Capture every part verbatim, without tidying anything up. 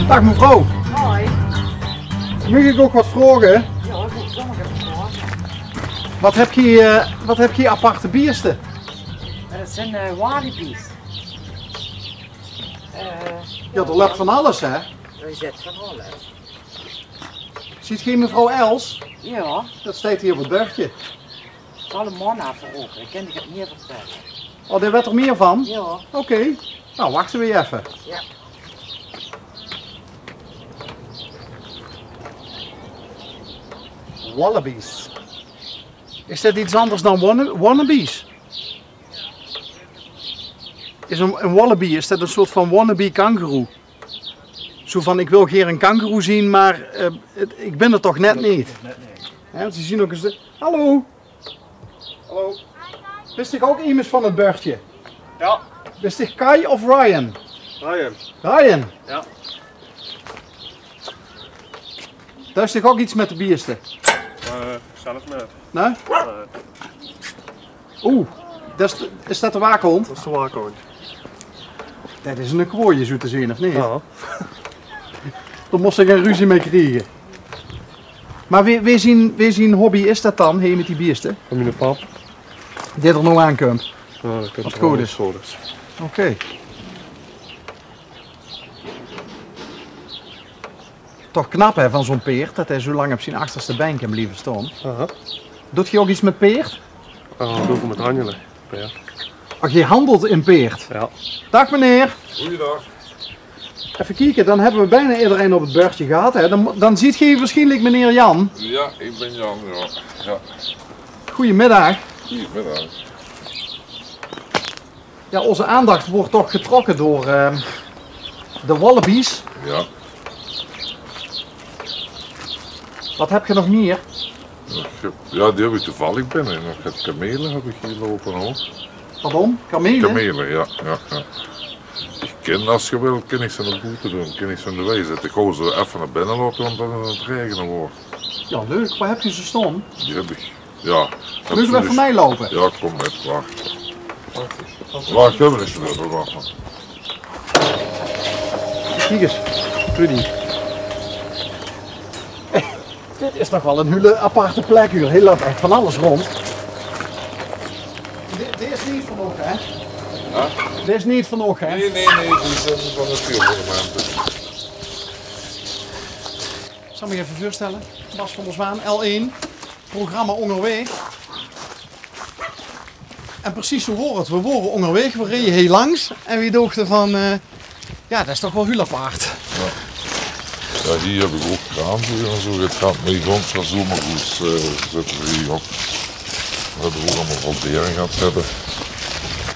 Daag mevrouw. Hoi. Maag ich ouch get vraoge? Jao, ich wil zomaar get vraoge. Wat höb geer, eh, wat höb geer aparte bieëste? Det zeen, eh, wallabies. Eh, jao, d'r löp van alles, hè? D'r zit van alles. Zeet geer mevrouw Els? Jao. Det steit hie op 't bördje. Zal 'm man effe rope, dan kin ich 't mieë vertèlle. Oh, dao weit 'r mieë van? Jao. Oké, noe wachte we effe. Jao. Wallabies. Is det get angers dan wanna-, wannabes? Is ein, ein wallaby, is det ein soort van wannabe kangeroe? Zo van: "Ik wil gaer ein kangeroe zeen, mer, eh, 't, ik bin 't toch net neet." Hè, ze zeen ouch ins de, hallo. Hallo. Bis dich ouch emes van 't bördje? Jao. Bis dich Kai of Ryan? Ryan. Ryan? Jao. Doos dich ouch get mit de bieëste? Eh, zelf neet. Nae? Nae. Oeh, det is de, is det de waakhóndj? Det is de waakhóndj. Det is eine kwaaie, zoe te zeen, of neet? Jao. Dao mós se gein ruzie mei kriege. Mer wae, wae zien, wae zien hobby is det dan, hè, mit die bieëste? Van miene pap. Dae d'r noe aankump? Jao, det kump. Oké. Toch knap, hè, van zoe'n peerd, det hae zoe lang op zien achterste bein kin blieve staon. Aha. Doot geer ouch get mit peerd? Jao, doon v'r mit handele, peerd. Oh, geer handelt in peerd? Jao. Daag meneer. Goojendaag. Effe kieke, dan höbbe we bienao ederein op 't bördje gehad, hè. Dan, dan zeet geer waarsjienlik meneer Jan. Jao, ich bin Jan, jao. Jao. Goojemiddaag. Goojemiddaag. Jao, ózze aandach wuuert toch getrokke door, eh, de wallabies. Jao. Wat höb geer nog mieë? Ich höb, jao, die höb ich toevallig binne. Nog get kamele höb ich hie loupe ouch. Pardon? Kamele? Kamele, jao, jao, jao. Ich kin, es geer wilt, kin ich ze nao boete doon. Kin ich ze in de wei zitte. Ich gaon ze effe nao binne laote, want dan is 't aan 't raegene waor. Jao, leuk. Wo höb geer ze staon? Die höb ich Jao. Mót ich effe mei loupe? Jao, kóm mit, wach. Wach, höbbe we ins effe, wach. Kiek ins, Trudy. Dit is toch waal ein hiel aparte plek, huur. Hie löp ech van alles rónd. Dit, dit is neet van óg, hè? Hè? Dit is neet van óg, hè? Nae, nae, nae, die zeen van natuurmonumente. Zal ich mich effe veurstelle. Bas van der Zwaan, L één. Programma Óngerwaeg. En precies zoe waor 't. We wore óngerwaeg, we rede hie langs en we dochte van, eh, jao, det is toch waal hiel apart. Jao. Jao, hie höb ich ouch kraamvuur en zoe. 't Geit mei gans van zomerhoes, eh, zitte we hie op. We höbbe ouch allemaol valdering gehad zitte.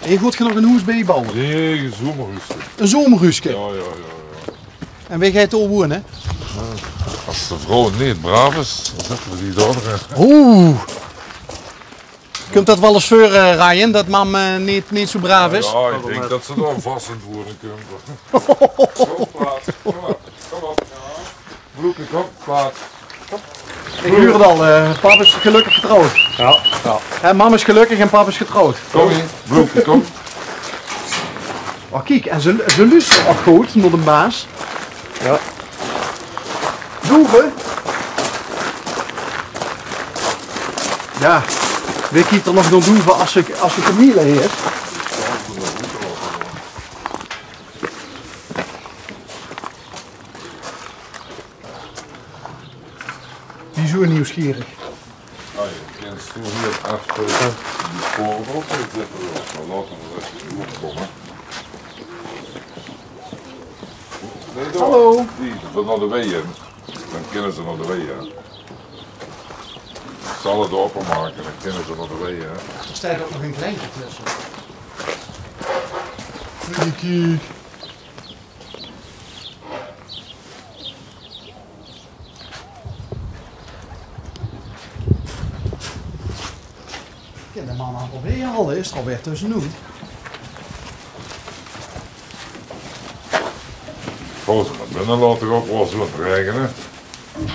En geer gaot nog ein hoes biebouwe? Nae, ein zomerhuuske. Ein zomerhuuske? Jao, jao, jao, jao. En wae geit dao woeëne? Es de vrouw neet braaf is, dan zitte we die dao d'rin. Oeh. Kump det waal ins veur, eh, Ryan, det mam, eh, neet, neet zoe braaf is? Jao, ich dink det ze dao vas in 't woeëne kump. Kóm, plaats. Kóm mer, kóm op. Bloeke, kóm, plaats. Ich huur 't al, eh, pap is gelökkig getrouwd. Jao, jao. Hè, mam is gelökkig en pap is getrouwd. Kóm, Bloeke, kóm. Oh, kiek, en ze, ze luustere ouch good nao de baas. Jao. Doeve? Jao, wae kiek d'r nog nao doeve es se, es se kamele heers? Wie zoe nuujsgierig. Ah, je kint zo hie achter die poort op en zette we op. Dan laote we dat even opkomen. Nae, dao. Hallo. Die, van nao de wei in. Dan kinne ze nao de wei, hè. Ich zal 't opemake, dan kinne ze nao de wei, hè. D'r steit ouch nog ein kleintje tösse. Kiek. Jao, de mam aan 't probere, al is d'r alweer tössenuut. Gaon ze nao binne laote, ouch al is 't aan 't raegene. Ich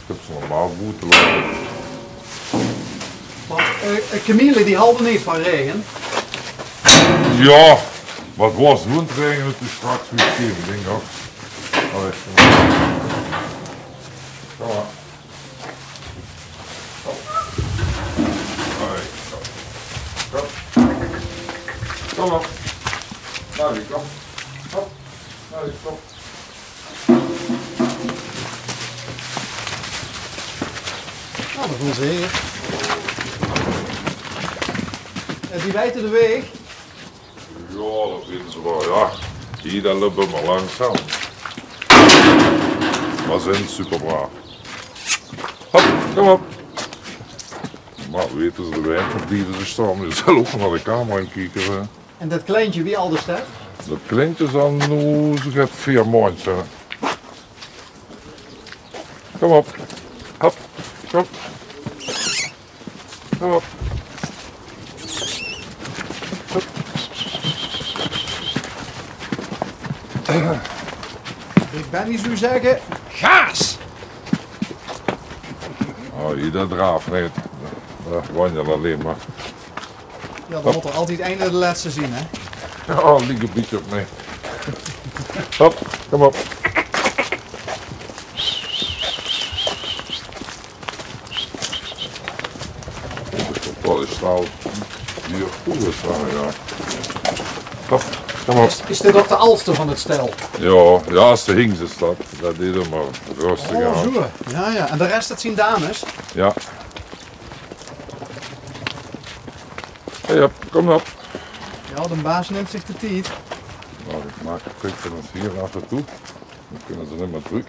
höb ze normaal boete laote. Mer, eh, kamele die halde neet van raege. Jao, mer 't waor zoe aan 't raegene toen straks, wie ich effe dink, hoor. Allee. Kom maar. Kom. Allee, kom. Kom. Kom op. Allee, kom. Kom. Allee, kom. Nou, dat doen ze hier. Ja, die weten de weg. Ja, dat weten ze wel, ja. Hier, dan lopen we maar langzaam. Maar ze zijn super braaf. Hop, kom op. Maar weten ze de weg, die ze staan. Je zal ook naar de camera kijken, hè. En dat kleintje, wie oud is dat? Dat kleintje zal nu zo'n veer maanden zijn. Kom op. Hop. Kom. Kom op. Hup. Ik ben niet zo zeggen. Gaas! Oh, hier, dat draaf niet. Dat wandelt alleen maar. Ja, dan moet er altijd einde de laatste zien, hè? Oh, lieg een beetje op mij. Hop, kom op. Dat is wel eens snel. Hier, oeh, dat is wel, ja. Hop, kom op. Is, is dit ook de oudste van het stel? Ja, ja, als de hings is dat. Dat deed hem maar rustig aan. Oh, zo. Ja, ja. En de rest, dat zijn dames? Ja. Hey, hup, kom op. Ja, de baas neemt zich de tijd. Nou, ik maak het fik van ons hier af en toe. Dan kunnen ze niet meer terug.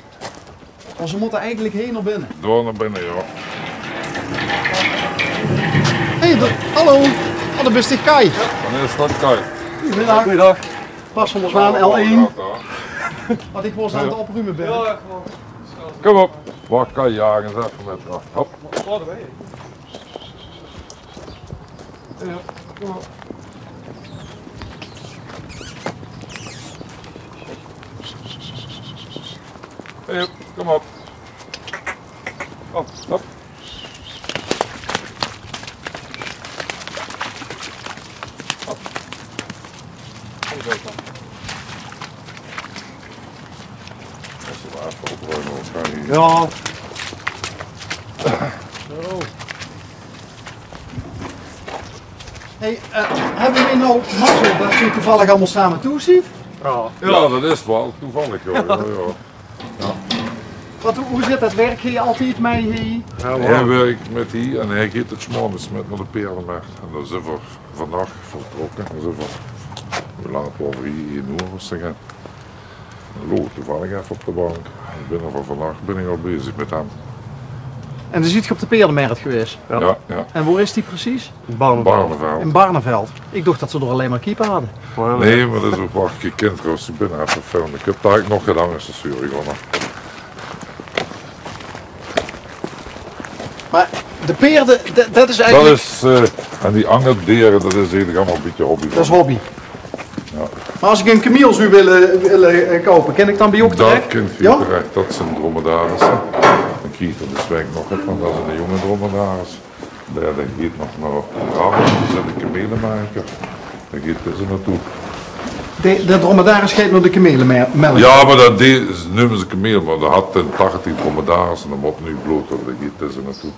Maar ze moeten eigenlijk heen naar binnen. Door naar binnen, ja. Hey, hallo. Oh, dat bist dich, Kai. Wanneer is dat, Kai? Goedemiddag. Goeiedag. Pas van de Zwaan, L één. Ja, ja. Want ik was aan het opruimen binnen. Ja, gewoon. Kom op. Waar Kai jagen, eens even met. Hop. Ja, kom op. Hey, kom op. Op, op. Op. Kom zo dan. Als je maar even opruimen, wat gaan hier. Ja. Zo. Hey, eh, hebben we nou mazzel dat je toevallig allemaal samen toe ziet? Ja. Ja, dat is wel toevallig, hoor. Ja, ja. Wat, hoe, hoe zit dat? Werk je altijd mee hier? Ja, hoor. Hij werkt met hier en hij gaat het 's morgens met naar de peerdemarkt. En daar zijn we vannacht vertrokken. Daar zijn we, hoe laat waren we hier? Hier, hoe was het? Loog toevallig even op de bank. Ik ben er van vannacht ben ik al bezig met hem. En dan ziet je op de peerdemarkt geweest? Ja. Ja, ja. En waar is die precies? Barneveld. Barneveld. In Barneveld. Ik dacht dat ze er alleen maar kiep hadden. Nee, maar dat is ook wel gekend trouwens. Ik ben even film. Ik heb daar eigenlijk nog gedaan, is de serie gewoon nog. Maar de peerde, dat, dat is Dat eigenlijk is, eh, en die andere dieren, dat is eigenlijk allemaal een beetje hobby. Dat is hobby. Ja. Maar als ik een kameel zou willen, willen, eh, kopen, kan ik dan bij u terecht? Dat kunt u terecht, dat zijn dromedarissen. Dan krijgt er de zweng nog wat van, dat is een jonge dromedaris. Ja, dan gaat nog naar Brabant, die zijn de kamelenmaker. Daar gaat deze naartoe. De, de dromedaris gaat naar de kamelenmelk? Ja, maar dat deed, ze nemen ze kameel, maar dat had ten tachtig dromedaris en dat moet nu bloot worden. Daar gaat deze naartoe.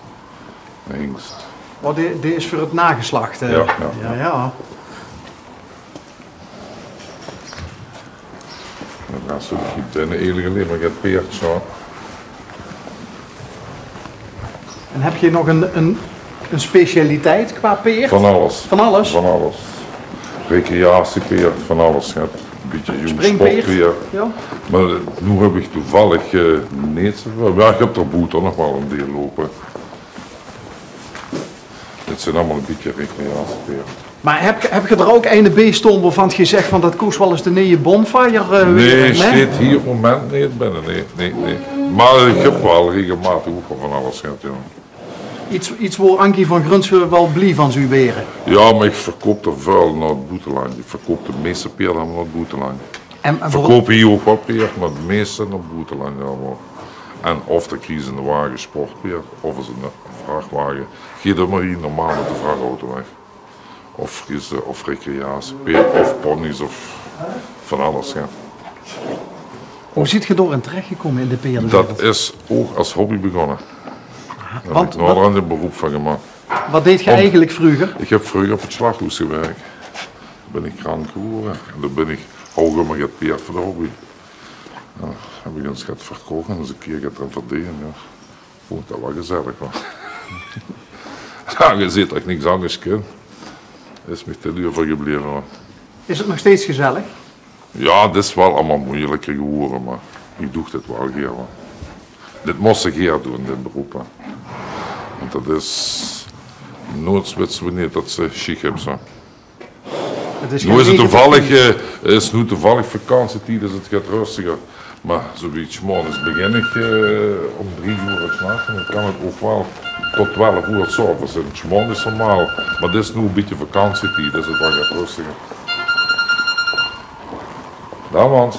Een hingst. Oh, die, die is voor het nageslacht, eh. Ja, ja, ja. Ja, ja. Dan gaan ze hier binnen eigenlijk alleen maar het peerd zo. En heb je nog een, een, een specialiteit qua peerd? Van alles. Van alles? Van alles. Recreatiepeerd, van alles. Ja. Een beetje jong sportpeerd. Springpeerd? Ja. Maar nu heb ik toevallig, eh, niet zoveel. Ja, ik heb er boete nog wel een deel lopen. Dit zijn allemaal een beetje recreatiepeerd. Maar heb, heb je er ook een bij staan waarvan je zegt van dat koos wel eens de nieuwe Bonfire, eh, weer, nee? Nee, staat hier op het moment niet binnen, nee, nee, nee. Maar ik heb wel regelmatig ook wel van alles gehad, ja. Iets, iets waar Ankie van Grunsven wel blij van zou weren? Ja, maar ik verkoop er veel naar het boeteland. Ik verkoop de meeste peerden naar het boeteland. En, en verkoop hier ook wel peerd, maar de meeste naar het boeteland allemaal. En of de kiezen een wagen sportpeerd, of is een vrachtwagen. Geet er maar hier normaal met de vrachtauto weg. Of friese, of recreatiepeerd, of ponies, of van alles, ja. Hoe zeet geer dao-in terechgekómme in de peerdewèreld? Dat is ouch es hobby begós. Dao höb ich naoderhand ein beroep van gemaak. Wat deedt geer eigelik vreuger? Ich höb vreuger op 't slachhoes gewirk. Dao bön ich krank gewore. En dao bön ich, haw ich ummer get peerd veur de hobby. Jao, höb ich ins get verkoch en ins ein kier get d'ran verdeend, jao. Vónj ich dat waal gezellig, huur. Jao, geer zeet dat ich niks angers kin. Is mich dit euvergebleve, huur. Is 't nog steeds gezellig? Jao, 't is waal allemaol meujelieker gewore, mer ich doon dit waal gaer, huur. Dit mós se gaer doon, dit beroep, hè. Want dat is noeits wits se wienie dat se sjiech höbs, hè. 't Is noe is 't toevallig, eh, is noe toevallig vakantietied, is 't get rustiger. Mer zoe wie 's mörges begin ich, eh, óm drie oer 's nachs en dan kan 't ouch waal tot twelf oer 's aoves zeen. 's Mörges normaal. Mer 't is noe ein bietje vakantietied, is 't waal get rustiger. Daag, mans.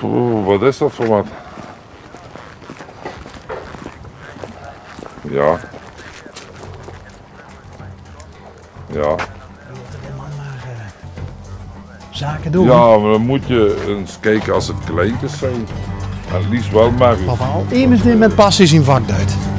Oeh, wat is dat veur wat? Jao. Jao. Zake doon. Jao, mer dan mós se ins kieke es 't kleintjes zeen. En 't liefs waal merrie. Mer waal emes dae mit passie zien vak deit.